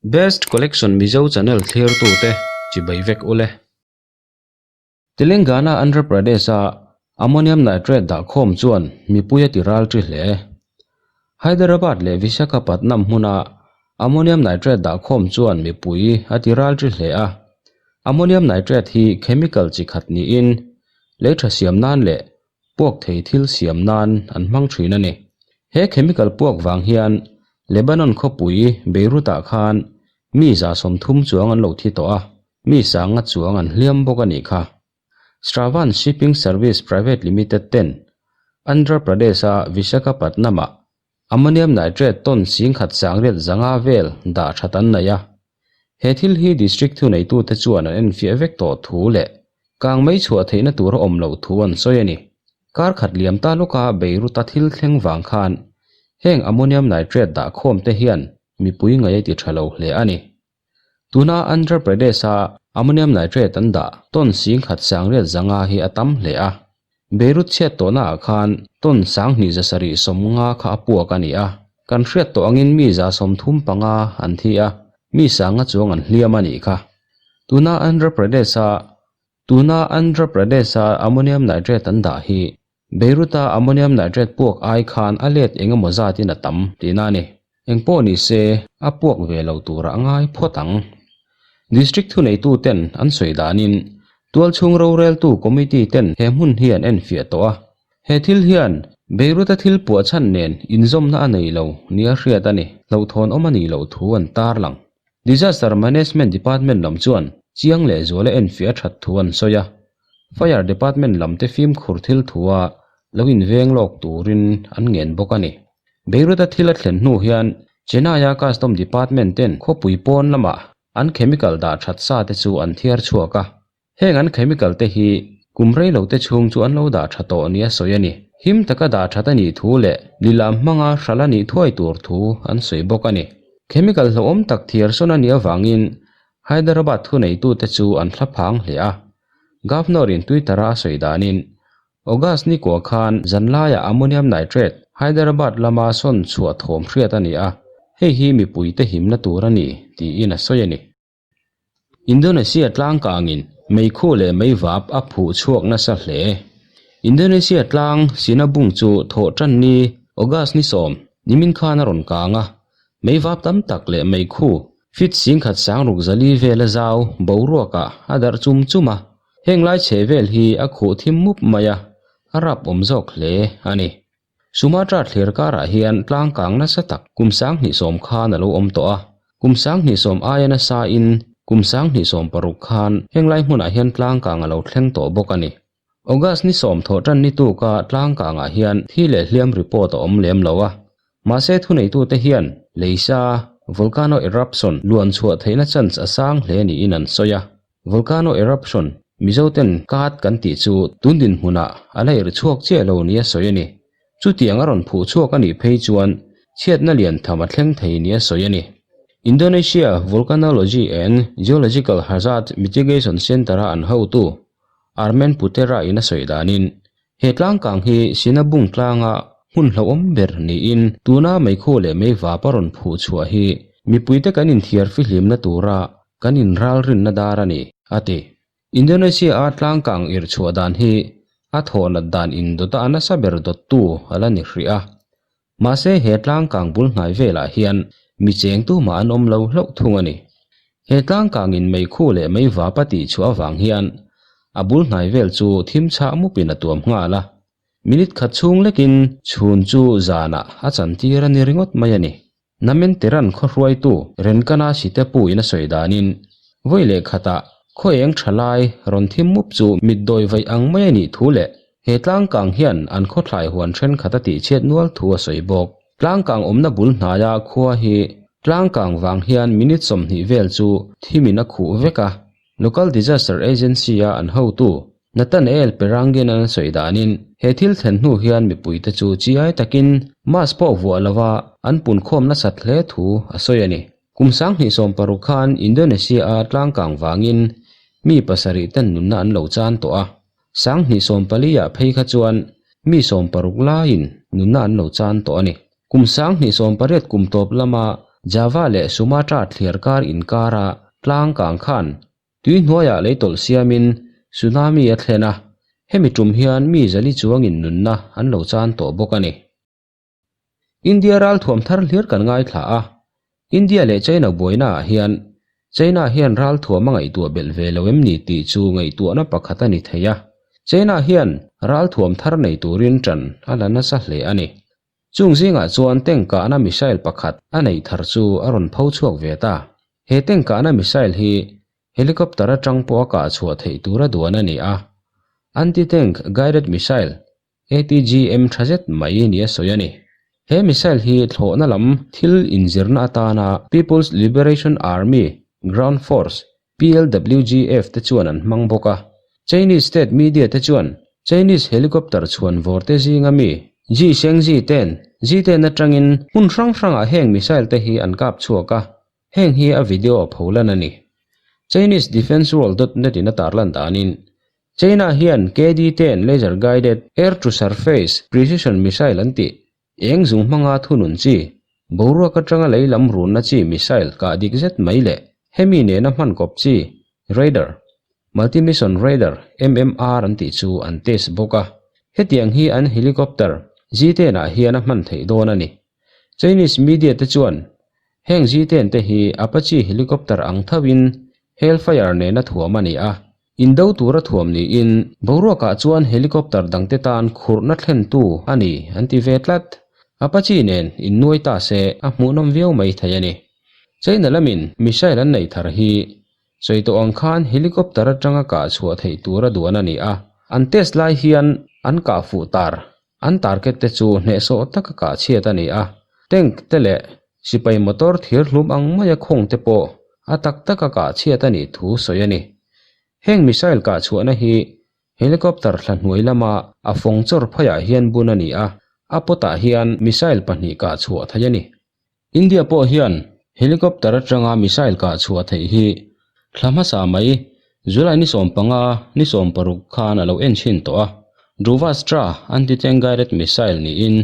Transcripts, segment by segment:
Best Collection Mizo channel thlirtute chibai vek ule. Telangana Andhra Pradesh-a Ammonium Nitrate dahkhawm chuan mipui a ti ral ṭi hle. Hyderabad leh Visakhapatnam hmuna Ammonium Nitrate dahkhawm chuan mipui a ti ral ṭi hle a. Ammonium Nitrate hi chemical chi khat niin lei ṭha siam nan leh puak thei thil siam nan an hmang thin a ni. He chemical puak vang hian Lebanon khawpui Beirut-ah khan mi 30 chuang an lo thi tawh a, mi sanga chuang an hliam bawk a nih kha. Shravan Shipping Service Private Limited ten Andhra Pradesh-a Visakhapatnam-ah Ammonium Nitrate ton 11,500 vel dah that an nei a. He thil hi District thuneitute chuan an enfiah vek tawh thu leh kang mai chhuah theihna tur a awm loh thu an sawi a ni. Kar khat liam ta lawka Beirut-a thil thleng vang khan heng Ammonium Nitrate dah khawm te hian mipui ngaih a ti tha lo hle a ni. Tuna Andhra Pradesh-a Ammonium Nitrate an dah ton 11,500 hi a tam hle a. Beirut chhiat tawhnaah khan ton 2750 kha a puak a ni a. Kan hriat tawh angin mi 35 an thi a, mi sanga chuang an hliam a nih kha. Tuna Andhra Pradesh-a Tuna Andhra Pradesh-a Ammonium Nitrate an dah hi Beirut-a Ammonium Nitrate puak ai khan a let eng emaw zatin a tam tihna a ni. Eng pawh ni se, a puak ve lo turah a ngai phawt ang. District thuneituten an sawi danin tualchhung roreltu committee ten he hmun hi an enfiah tawh a. He thil hian Beirut-a thil puah chhan nen inzawmna a nei lo nia hriat a ni. Hlauhthawn awm a nih loh thu an tarlang. Disaster Management Department lam chuan chiang leh zuala enfiah a that thu an sawi a. Fire Department lam te fimkhur thil thua lo inveng lawk turin an ngen bawk a ni. Beirut-a thil a thlen hnu hian Chennai-a Custom Department ten khawpui pawn lamah an chemical dah that sa te chu an thiar chhuak a. Heng an chemical te hi kum rei lo te chhung chu an lo dah tha tawh nia sawi a ni. Him taka dah that a nih thu leh lilam hmanga hral a nih thuai tur thu an sawi bawk a ni. Chemical hlauhawm tak thiar sawn a nih avangin Hyderabad thuneitute chu an thla phang hle a. Governor-in Twitter-a a sawi danin August ni kua khan zanlaiah ammonium nitrate Hyderabad lama sawn chhuah thawm hriat a ni a, hei hi mipuite himna tur a ni tiin a sawi a ni. Indonesia tlangkangin meikhu leh meivap a phuh chhuak nasa hle. Indonesia tlang Sinabung chu thawh tan ni August ni 10, nimin khan a rawn kang a, meivap tam tak leh meikhu fit 1604 vela zau boruakah a darh chum chum a, heng lai chhe vel hi a khuh thim mup mai a, a rap awm zawk hle a ni. Sumatra thlir karah hian tlangkang nasa tak kum 2010 khan a lo awm tawh a, kum 2010 aia nasa in kum 2016 khan henglai hmunah hian tlangkang a lo thleng tawh bawk a ni. August ni 10 thawh tan ni tuka tlangkangah hian thi leh hliam report a awm lem lo a, mahse thuneitute hian leisa volcano eruption luan chhuah theihna chance a sang hle niin an sawi a. Volcano eruption, Mizoten kat kan tih chu tun dinhmunah a la irh chhuak chiah lo nia sawi a ni. Chutiang a rawn phuh chhuak a nih phei chuan chhiatna lian tham a thleng thei nia sawi a ni. Indonesia Volcanology and Geological Hazard Mitigation Centre-a an hotu Armen Putera in a sawi danin he tlangkang hi Sinabung tlanga hmun hlauhawm ber niin tuna meikhu leh meivap a rawn phuh chhuah hi mipuite kan inthiar fihlimna tura kan inralrinna dar a ni, a ti. Indonesia-a tlangkang irh chhuah dan hi a thawhnat dan indawta a nasa ber dawttu a la ni hrih a. Mahse he tlangkang bul hnai velah hian mi cheng tumah an awm lo hlauh thung a ni. He tlangkangin meikhu leh meivap a tih chhuah avang hian a bul hnai vel chu thim chhah mupin a tuam nghal a. Minute khat chhung lekin chhun chu zanah a chantir a ni ringawt mai a ni. Namen Tehran khaw hruaitu Renkana Sitepu in a sawi danin vawi leh khatah khaw eng tha lai rawn thim mup chu mitdawi vaih ang mai a nih thu leh he tlangkang hian an khawthlai huan thenkhat a tihchhiat nual thu a sawi bawk. Tlangkang awmna bul hnaia khua hi tlangkang vang hian minute 20 vel chu thimin a khuh vek a. Local Disaster Agency-a an hotu Nathanael Perangin an sawi danin he thil thlen hnu hian mipuite chu chiai takin mask pawh vuah lova an punkhawm nasat hle thu a sawi a ni. Kum 2016 khan Indonesia-a tlangkang vangin mi pasarih ten nunna an lo chan tawh a, 2014-ah phei kha chuan mi 60 laiin nunna an lo chan tawh a ni. Kum 2018 kum tawp lama. Java leh Sumatra thliarkar inkara tlang kang khan tui hnuaiah lei tawlh siamin tsunami a thlen a, hemi tum hian mi zali chuangin nunna an lo chan tawh bawk a ni. India ralthuam thar hlir kan ngaithla a, India leh China buaina ah hian China hian ralthuam a ngaihtuah belh ve lo em ni tih chu ngaihtuahna pakhat a ni thei a, China hian ralthuam thar nei turin ṭan a la nasa hle a ni. Chung zingah chuan tank kahna missile pakhat a neih thar chu a rawn pho chhuak ve ta. He tank kahna missile hi helicopter aṭang pawh a kah chhuah theih tura duan a ni a, anti-tank guided missile ATGM tha zet mai nia sawi a ni. He missile hi thlawhna lam thil inzirna atana People's Liberation Army Ground Force, PLWGF, te chuan an hmang bawk a. Chinese state media te chuan Chinese helicopter chhuan vawr te zinga mi Ji Shengji ten Ji ten atangin hmun hrang hrangah heng missile te hi an kap chhuak a, heng hi a video a pholan a ni. Chinese Defense World dot net in a tarlan danin China hian KD ten laser guided air to surface precision missile an tih eng zung hmanga thunun chi, boruak atanga lei lam runna chi missile kah dik zet mai leh hemi nena hman kawp chi radar, multi mission radar, MMR an tih chu an test bawk a. Hetiang hi an helicopter Z-ten ah hian a hman theih dawn a ni. Chinese media te chuan heng Z-ten te hi Apache helicopter ang tho in Hellfire nena thuam a ni a, Indo tura thuam niin boruakah chuan helicopter dangte tan khurhna thlentu a ni an ti ve tlat. Apache nen innuai ta se a hmuhnawm viau mai thei a ni. China lamin missile an neih thar hi sawi tawh ang khan helicopter atanga kah chhuah theih tura duan a ni a, an test lai hian an kah fuh tar an target te chu hnehsawh taka kah chhiat a ni a, tank te leh sipai motor thir hlum ang maia khawng te pawh a tak taka kah chhiat a nih thu sawi a ni. Heng missile kah chhuahna hi helicopter thla hnuai lama a fawng chawr phaiah hian bun a ni a, a pawtah hian missile pahnih kah chhuah theih a ni. India pawh hian helicopter atanga missile kah chhuah theih hi thla hmasa mai July ni 15, ni 16 khan a lo en chhin tawh a. Dhruvastra anti-tank guided missile niin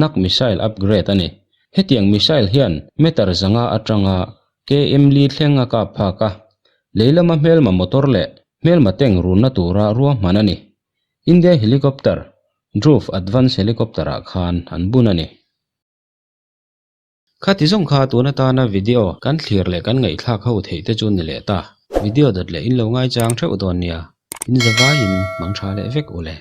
Nag missile upgrade a ni. Hetiang missile hian meter zanga atanga KM li thleng a kap phak a, lei lama hmelma motor leh hmelma tank runna tura ruahman a ni. India helicopter Dhruv advance helicopter-ah khan an bun a ni. Khati zawng kha tun atana video kan thlir leh kan ngaihthlak ho theih te chu ni leh ta. Video dawt leh in lo ngaichang theuh dawn nia. In zavaiin mang tha leh vek u le.